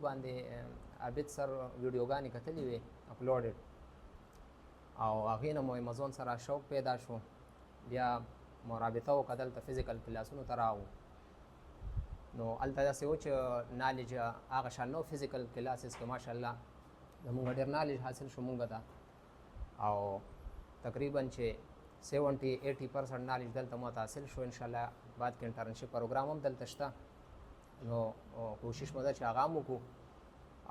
باندې عابد سر ویډیوګانې کتلې وې uploaded، او هغې نه مو امیزون سره شوق پیدا شو. بیا مو رابطه وکړه، دلته physical کلاسونو ته راغو. نو هلته داسې و چې knowledge هغه شان نو physical classes کې ماشاءالله زمونږ ډېر knowledge حاصل شو مونږ ته، او تقریبا چې 70 80% knowledge دلته مو ته حاصل شو. انشاءالله بعد کې internship program هم دلته شته، نو کوشش مو ده چې هغه هم وکړو.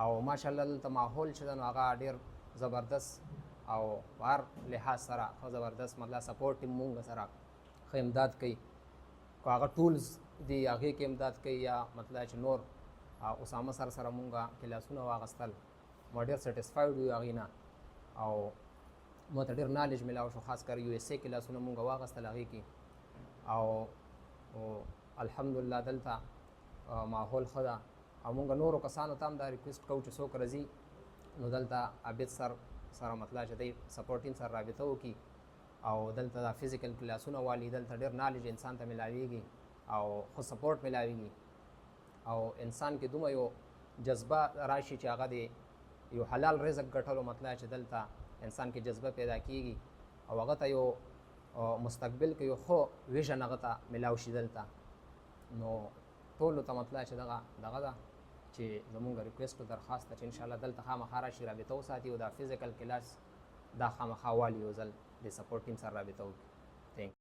او ماشاءالله دلته ماحول چې ده، نو هغه ډېر زبردست او هر لحاظ سره ښه زبردست، مطلب support ټیم مونږ سره ښه امداد کوي. که هغه tools دی هغې کې امداد کوي، یا مطلب چې نور اسامه سره سره مونږه کلاسونه واغستل، ما ډېر satisfied یو هغې نه، او مو ته ډېر knowledge ملاو شو، خاص کر USA کلاسونه مونږ واغستل هغې کې. او الحمدلله دلته ماحول ښه ده، او مونږ نورو کسانو ته هم دا request کوو چې څوک راځي، نو دلته عابد سر سره، مطلب چې دی support ټیم سره رابطه وکړي او دلته دا physical کلاسونه والي. دلته ډېر knowledge انسان ته ملاویږي او خو support ملاویږي، او انسان کې دومره یو جذبه راشي چې هغه دی یو حلال رزق ګټلو، مطلب چې دلته انسان کې جذبه پیدا کیږي او هغه ته یو مستقبل کې یو ښه vision هغه ته ملاو شي دلته. نو ټولو ته مطلب چې دغه دغه ده چې زمونږ request او درخواست ده چې انشاءالله دلته خامخا راشي، رابطه وساتي او دا physical کلاس دا خامخا والي، یو ځل د support ټیم سره رابطه وکړي. Thank.